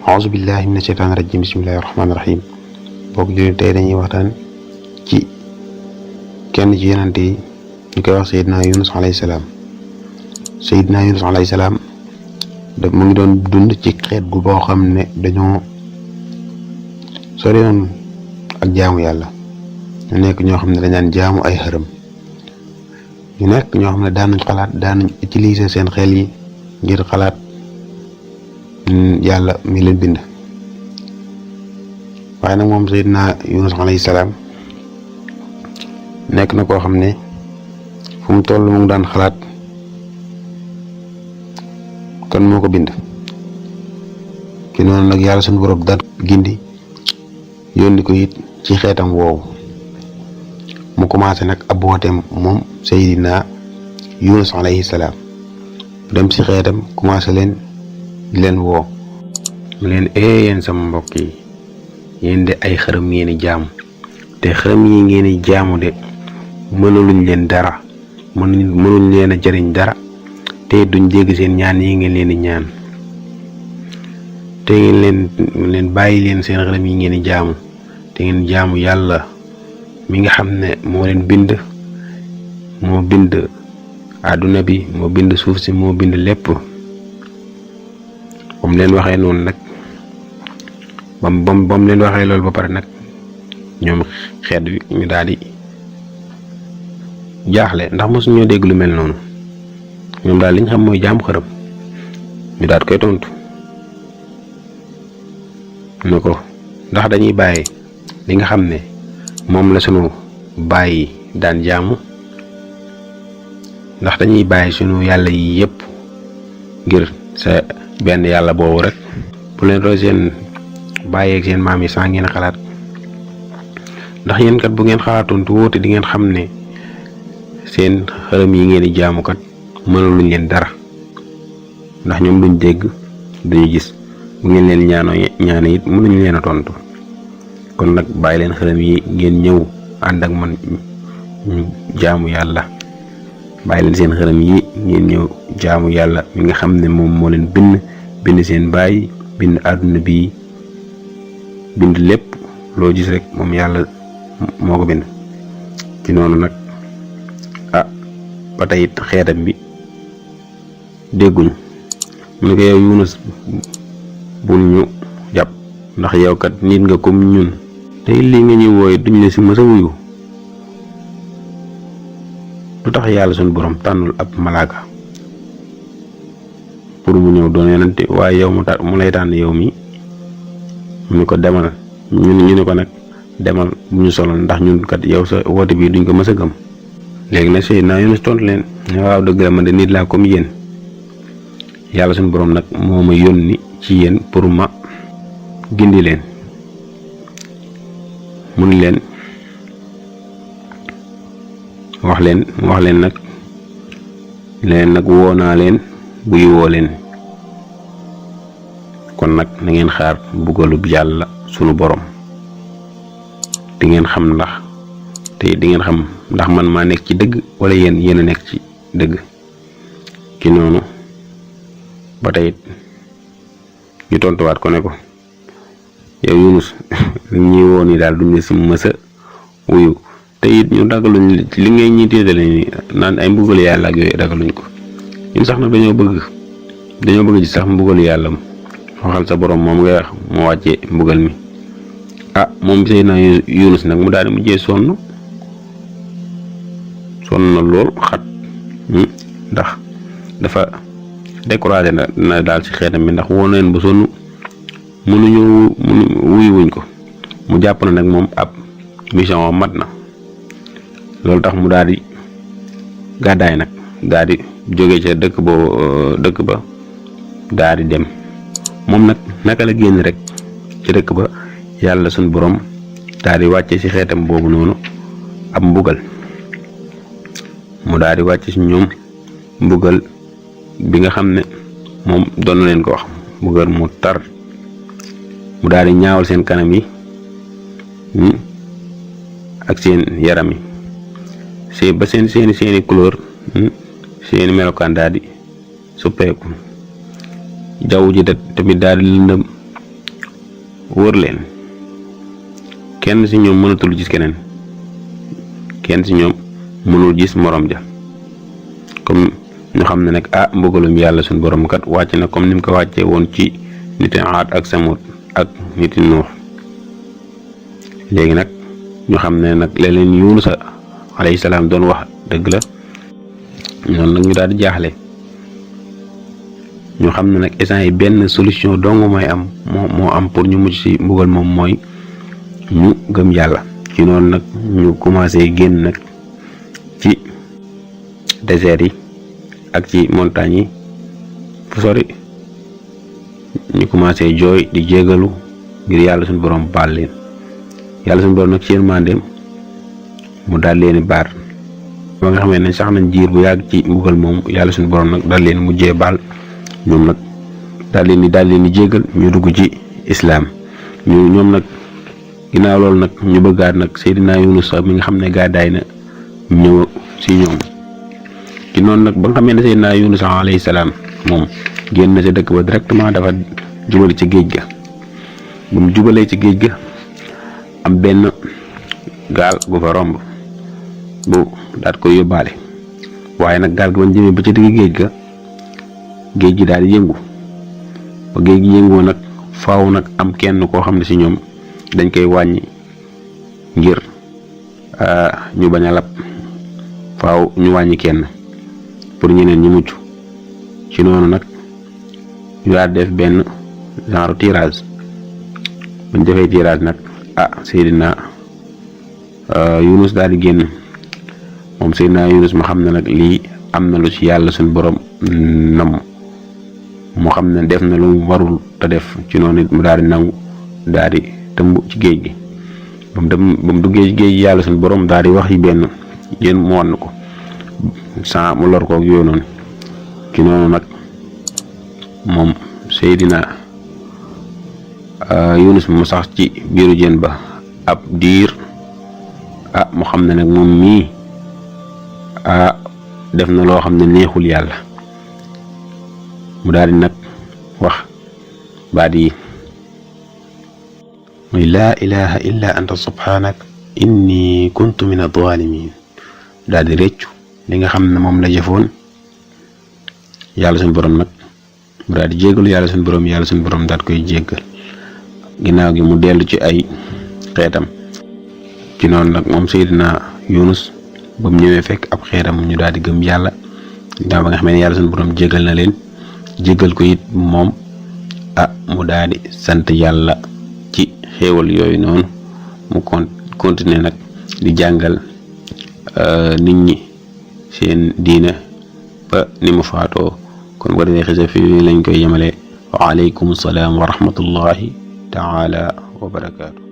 auzu billahi mina shaytaani rajim bismillahi rahmaani rahim bokk jullit tey dañuy waxtaan ci kenn ci yonent yi ñu koy wax Seydina Yunus alayhi salaam. Seydina Yunus alayhi salaam mu ngi doon dund ci xeet gu boo xam ne dañoo sori woon ak jaamu yàlla. ñu nekk ñoo xam ne dañ daan jaamu ay xërëm. ñu nekk ñoo xam ne daan nañ xalaat daan nañ utiliser seen xel yi ngir xalaat yàlla mi leen bind. waaye nag moom Seydina Yunus alayhi salaam nekk na koo xam ne fu mu toll mu ngi daan xalaat kan moo ko bind. ci noonu nag yàlla suñu borom daal gindi yónni ko it ci xeetam woowu mu commencé nag ab wooteem moom Seydina Yunus alayhi salaam dem ci xeetam commencé leen di leen woo mu leen yéen sama mbokk yi yéen de ay xërëm ngeen di jaamu te xërëm yi ngeen di jaamu de mënuluñ leen dara mënuñ leen a jëriñ dara te duñ dégg seen ñaan yi ngeen leen di ñaan te ngeen leen bàyyi leen seen xërëm yi ngeen di jaamu te ngeen jaamu yàlla mi nga xam ne moo leen bind moo bind àdduna bi moo bind suuf si moo bind lépp. bam leen waxee noonu nag bam leen waxee loolu ba pare nag ñoom xeet wi ñu daal di jaaxle ndax mosuñoo dégg lu mel noonu. ñoom daal liñ xam mooy jaam xërëm. ñu daal koy tontu ne ko ndax dañuy bàyyi li nga xam ne moom la sunu bàyyi daan jaamu ndax dañuy bàyyi sunu yàlla yi yépp ngir sa benn yàlla boobu rek bu leen roy seen bàyyi ak seen maam yi saa ngeen xalaat ndax yéen kat bu ngeen xalaatoon tu wóote di ngeen xam ne seen xërëm yi ngeen di jaamu kat mënuluñ leen dara ndax ñoom duñ dégg duñu gis bu ngeen leen ñaano it mënuñ leen a tontu kon nag bàyyi leen xërëm yi ngeen ñëw ànd ak man ñu jaamu yàlla. bàyyi leen seen xërëm yi ngeen ñëw jaamu yàlla mi nga xam ne moom moo leen bind seen baay bind àdduna bi bind lépp loo gis rek moom yàlla moo ko bind. ci noonu nag ba tey it xeetam bi dégguñ mu ne ko yow Yunus bul ñu jàpp ndax yow kat nit nga comme ñun te lii nga ñuy wooye duñ la si mës a wuyu. lu tax yàlla suñu borom tànnul ab malaaka pour mu ñëw doon yonente waaye yow mu lay tànn yow mi mu ne ko demal ñu ne ko nag demal bu ñu solo ndax ñun kat yow sa woote bii duñ ko mës a gëm. léegi nag Seydina Yunus tontu leen ne waaw dëgg la man de nit laa comme yéen yàlla suñu borom nag moo ma yónni ci yéen pour ma gindi leen. mun leen wax leen nag woo naa leen buy woo leen kon nag na ngeen xaar mbugalub yàlla sunu borom di ngeen xam ndax man maa nekk ci dëgg wala yéen a nekk ci dëgg. ci noonu ba tey ñu tontuwaat ko ne ko yow Yunus ñi woo ni daal duñ la si mës a wuyu te it ñu ragaluñ li ngay ñi téetale ni naan ay mbugal yàlla ak yooyu ragaluñ ko. ñun sax nag dañoo bëgg ci sax mbugalu yàlla waxal sa borom moom ngay wax moo wàccee mbugal mi. moom Seydina Yunus nag mu daal di mujjee sonn na lool xat ndax dafa découragé na daal ci xeetam bi ndax woo na leen ba sonn wuyuwuñ ko. mu jàpp na nag moom ab mission mat na loolu tax mu daal di gàddaay nag daal di jóge ca dëkk ba daal di dem. moom nag naka la génn rek ci dëkk ba yàlla suñ borom daal di wàcce ci xeetam boobu noonu ab mbugal. mu daal di wàcce ci ñoom mbugal bi nga xam ne moom doon na leen ko wax mbugal mu tar. mu daal di ñaawal seen kanam yi ak seen yaram yi ba seeni couleur seeni melokaan daal di suppeeku. jaww ji tamit daal di lëndëm wër leen kenn ci ñoom mënatul gis keneen kenn ci ñoom mënul gis morom ja comme ñu xam ne nag mbugalum yàlla suñu borom kat wàcc na comme ni mu ko wàccee woon ci niti Aad ak Samud ak niti Nuux léegi nag ñu xam ne nag leen Yunus alayhi salaam doon wax dëgg la noonu nag ñu daal di jaaxle ñu xam ne nag instant yi benn solution dong mooy am moo am pour ñu mucc ci mbugal moom mooy ñu gëm yàlla ci noonu nag ñu commencé génn nag ci désert yi ak ci montagne yi fu sori ñu commencé jooy di jégalu ngir yàlla suñu borom baal leen yàlla suñu borom nag ci yërmandeem mu daal leen baar ba nga xamee ne sax nañ jiir bu yàgg ci mbugal moom yàlla suñu borom nag daal leen mujjee baal ñoom nag daal leen di jégal ñu dugg ci islaam ñoom nag ginnaaw loolu nag ñu bëggaat nag Seydina Yunus mi nga xam ne gàddaay na ñëw ci ñoom ci noonu nag ba nga xamee ne Seydina Yunus alayhi salaam moom génn na ci dëkk ba directement dafa jubali ci géej ga bu mu jubalee ci géej ga am benn gaal gu fa romb bu daat koy yóbbaale waaye nag gaal gi bañ jëmee ba ci digg géej ga géej gi daal di yëngu ba géej gi yëngoo nag faaw nag am kenn koo xam ne ci ñoom dañ koy wàññi ngir ñu bañ a lab faaw ñu wàññi kenn pour ñeneen ñi mucc ci noonu nag ñu daal def benn genre tirage buñ defee tirage nag Seydina Yunus daal di génn moom Seydina Yunus ma xam ne nag lii am na lu ci yàlla suñu borom nam mu xam ne def na lu mu warul te def ci noonu it mu daal di nangu daal di tëmb ci géej gi ba mu duggee ci géej gi yàlla suñu borom daal di wax yi benn yéen mu wan ko sans mu lor koog yooyu noonu ci noonu nag moom Seydina Yunus mu sax ci biiru jën ba ab diir mu xam ne nag moom mii def na loo xam ne neexul yàlla mu daal di nag wax baat yi muy laa ilaha illa anta subhanak inni kuntu min adh-dhalimin daal di réccu li nga xam ne moom la jëfoon yàlla suñu borom nag mu daal di jéggalu yàlla suñu borom daal koy jéggal ginnaaw gi mu dellu ci ay xeetam ci noonu nag moom Seydina Yunus ba mu ñëwee fekk ab xeetam ñu daal di gëm yàlla ginnaaw ba nga xam ne yàlla suñu borom jéggal na leen jéggal ko it moom mu daal di sant yàlla ci xéewal yooyu noonu mu continuer nag di jàngal nit ñi seen diina ba ni mu faatoo kon bu defee xisa fi lañ koy yemale wa aleykum salaam wa rahmatullahi taala wa barakaatu